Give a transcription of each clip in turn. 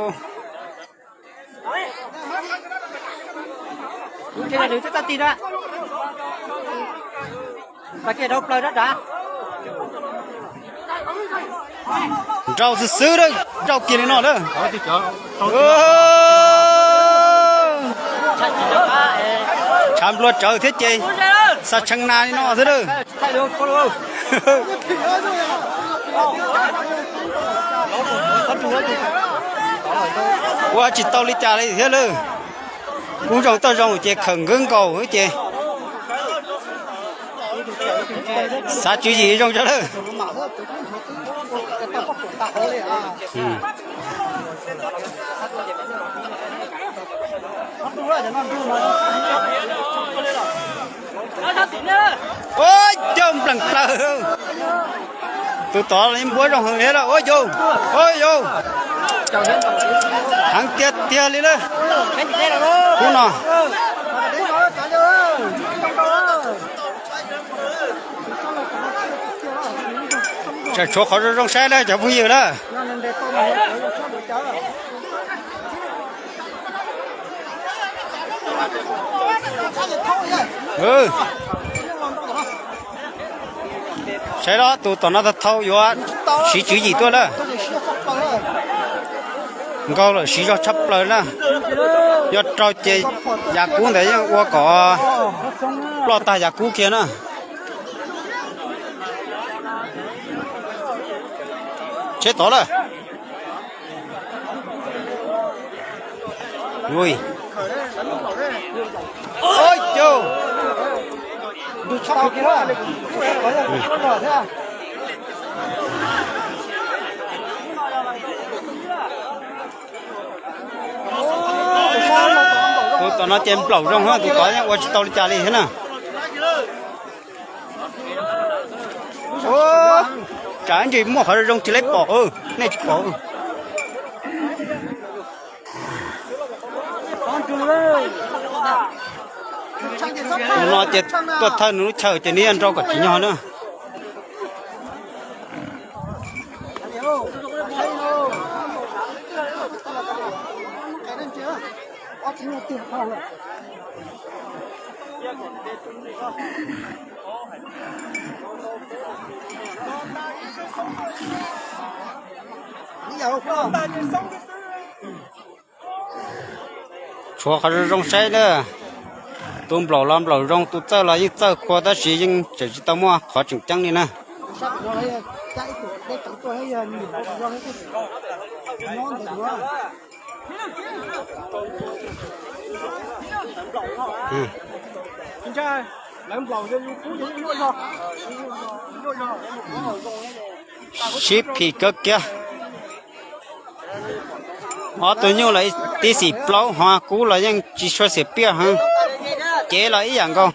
Nrau xwb xwb a, nrau kiag li no lawm. Tshav nplua tsawv thiab ces xa tshee na li no xwb a. Ua tsis tau li cas li thiab lawm. Kub zoo toj zoo ces khawm nkaus nkaus ces xav tswv yim zoo tso lawm. Ua cas nplees plaws. Tus tod npuab zoo heev thiab lauj. Ua yau, ua yau. Heev tiag tiag li na. Hnub no tsam tshuav qhov zoo zoo saib na cov phooj ywg na. Saib los tus tom no tau thau yuav siv tswv yim tuaj lawm. Nkaug lawm siv zog tshaj plaws na. Yog raug ces yav kub ntawd yeej ua kom ploj tag yav kub kiag na. Tsheb tod lawm. Tus tom no ces nplaum zoo, tus tod yeej ua tsis tau li cas li thiab na. Tsam ntsis muaj qhov zoo tsis laib pom, nej tsis pom. Tus no ces tuaj thawj nws lub chaw ces nws yeej nrau kom tsim nyog na. Tshuav qhov zoo zoo saib na. Tus nplaum los nplaum zoo, tus txawj los yeej txawj qhua tab sis yeej tseem tsis tau muaj qhov tseem ceeb li na. Sib phim kawg kiag. Ob tug nyuj los tib xim plaub hos kub los yeej tsis tshua xiam piaj heev. Cev los ib yam nkaus.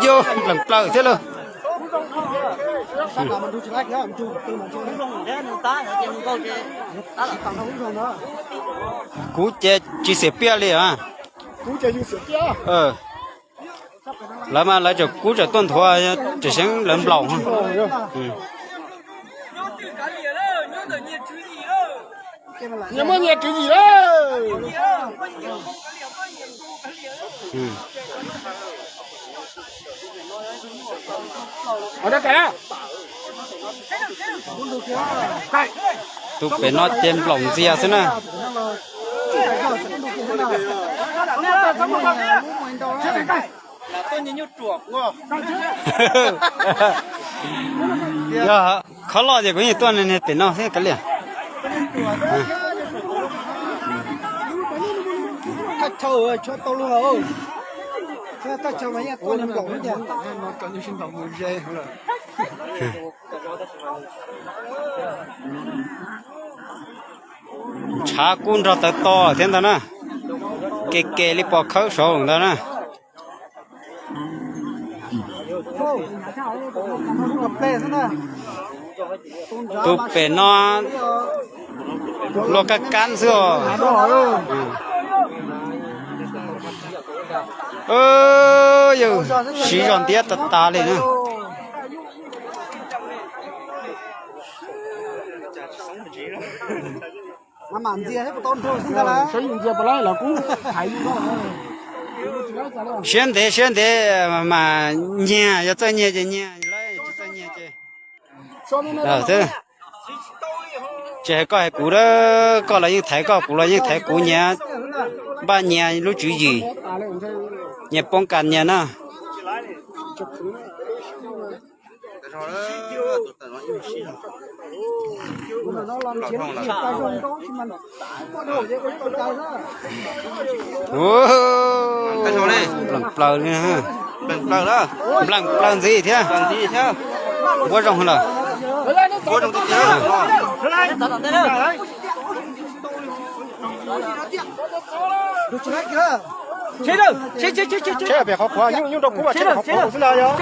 Yog nplees plaws thiab lauj. Kub ces tsis xiam piaj li a. Lawv mas lawv tseem kub tseem tuaj nthuav, tseem seev lawv nplaum. Nyias muaj nyias tswv yim lawm. Tus pem no ces nplaum ntxiag xwb na. Yog khov loj ces kuv yeej tuaj niag pem no thiab kav liam. Ntshav kub nrog tawv to thiab ntag na. Ke ke li pos khawb saud ntag na. Tus pem no luag kab kab xwb os. Yawg siv zog ntiab tas tas li na. Siab ntev siab ntev mas nyiag, yog txawj nyiag ces nyiag, tsis txawj nyiag ces xwb. Tsis hais koj hais kuv, koj los yeej thaiv koj, kuv los yeej thaiv kuv, nyias npaj nyias lub tswv yim, nyias poob kas nyias na. Npleem plaws li, npleem plaws ntxiv thiab. Npuab zoo lawm. Pem qhov qhuav, nyuj rau kub mas, qhov qhuav xwb na yog.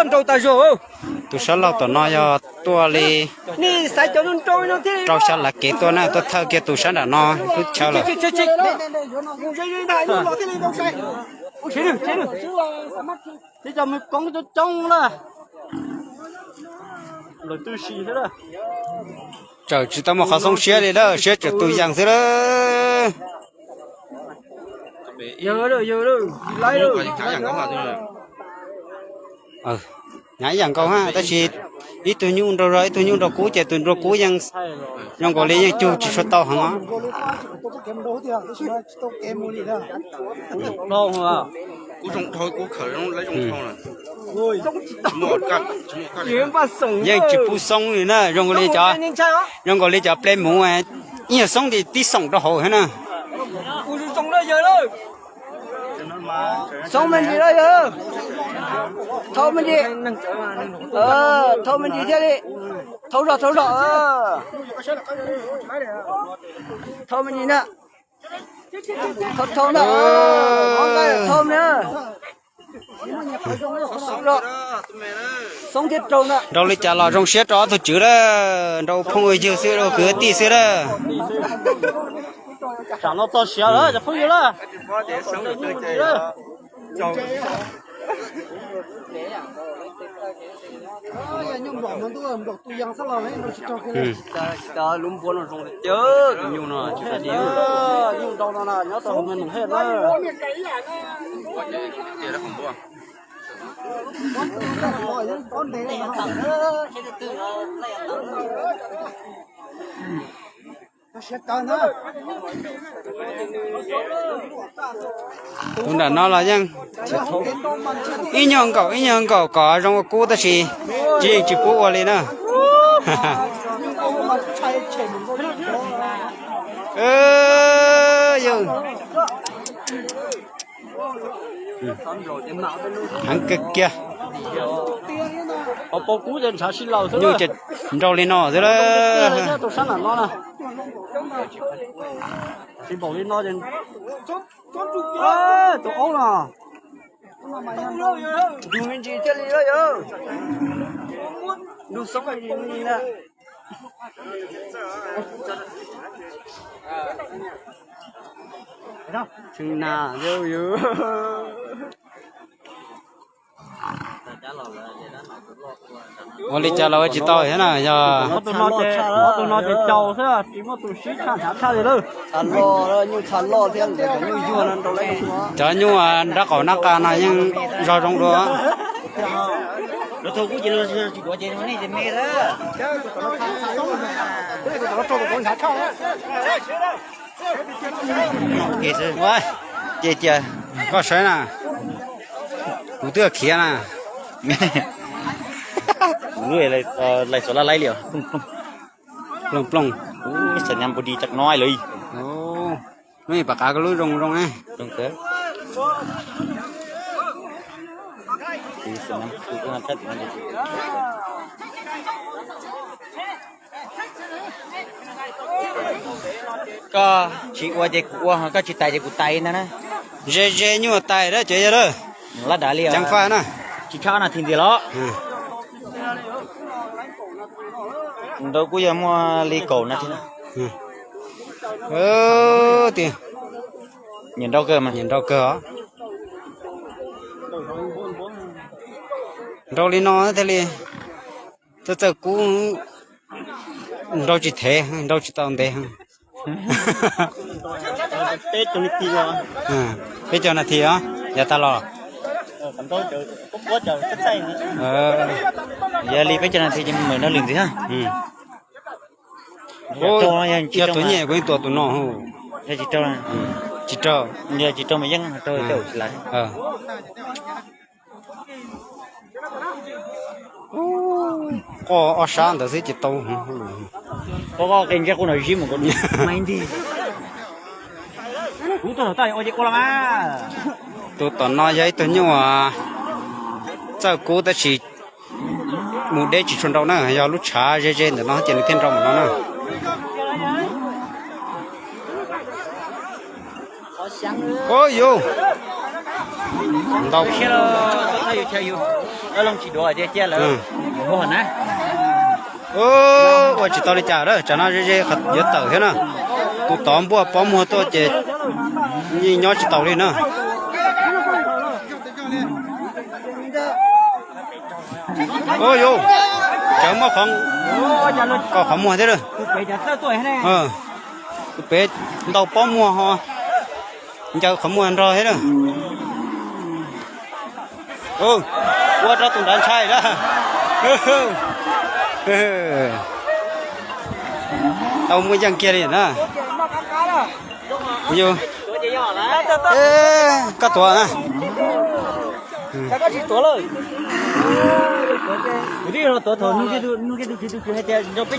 Nrau tas zog. Tus sab laug tom no yog tuaj li rau xya lav kev tuaj na, tuaj thawj kiag tus sab nram no lub chaw lawm. Tsawm tsis tau muaj qhov xoob siab li lawm, siab tsawm tus yees xwb lawm. Hnyav ib yam nkaus ha, tab sis ib tug nyuj nrau zog, ib tug nyuj nrau kub, ces tus nrau kub yeej zoo nkaus li yeej cug tsis tshua tau heev os. Yeej tsis pub xoob li na, zoo nkaus li cov, zoo nkaus li cov ple muv, ib nyuag xoob tib xoom rau hauv thiab na. Xoob me ntsis lawm yog, thau me ntsis, thau me ntsis thiaj li, thau zog thau zog, thau me ntsis na, thau thau na, thau na. Xoob thiab rau na. Nrau li cas los zoo siab rau ob tug tswv lawm, nrau phooj ywg xwb, rau kwv tij xwb lawm. Tsam no txog siav lawm cov phooj ywg lawm. Lub npua no zoo li cas, tus nyuj no tsis nyuj ntau no na, nyob rau hauv me noom hej na. Tus nram no los yeej ib nyuag nkaum ib nyuag nkaum kom zoo ua kub tab sis tsis yeej tsis pub ua li na. Yawg, heev kawg kiag. Nyuj ces nrau li no xwb lawm. Tus aub no, ntug me ntsis thiaj li yog, ntug xoob me ntsis na. Tshee na yawg. Ua li cas los ua tsis tau thiab na yog. Tus no ces caus xwb, tsis muaj tus sib tshaj hnyav tshaj li lawm. Cov nyuj nrab qaum nab qa no yeej zog zoo dua. Ces tias koj saib na, kuv twb khiav na. Lais xov laj laib li os. Plooj plooj. Xav nyam npau di tsak no lawm. Lub pam qav koj lub zoo zoo ne. Koj tsis ua ces kuv ua, koj tsis tais ces kuv tais ntag na. Ze ze nyuaj tais dab tsev yog lawm. Lab dav li ceev faj na. Tsis tshaj na thi ntxiag los. Nrau kuj yog muaj li kaum na thiab. Tias nyiam nrau kawg mas, nyiam nrau kawg os. Nrau li no thiaj li txawj txawj kub, nrau tsis thev, nrau tsis tau ntev. Peb caug nas this os, yav tag los. Yog li peb caug nas this ces mus nrau lwm ntxiv. Yog tus nyiam kuv yeej tua tus no. Yog tsis raug, tsis raug, yog tsis raug mas yeej raug tsis lawm. Qoj ob sab ntawd xwb ces tau. Qoj qej ntsej qub no zib mus. Tus tom no yog ib tug nyuj txawj kub tab sis mus deb tsis tshua nrau na, yog lub tshav ze ze ntawm no ces nws thiaj nrau mus no na. Ua yus ntau, ua tsis tau li cas lawm, tsam no ze ze yuav tawm thiab na. Tus tod npuaj pob muag tuaj ces yeej nyob tsis taus li na. Ua yus, tsam muaj qhov, qhov muag thiab lawm. Tus pem ntau pob muag ho ncaws qhov muag nrog thiab na. Ua rau tus nrad ntshai lawm. Tau muaj yeej kiag li na. Yus, koj tuav na. Kuv twb los tuav thaum nug kiag tus kwv hais tias nrau peb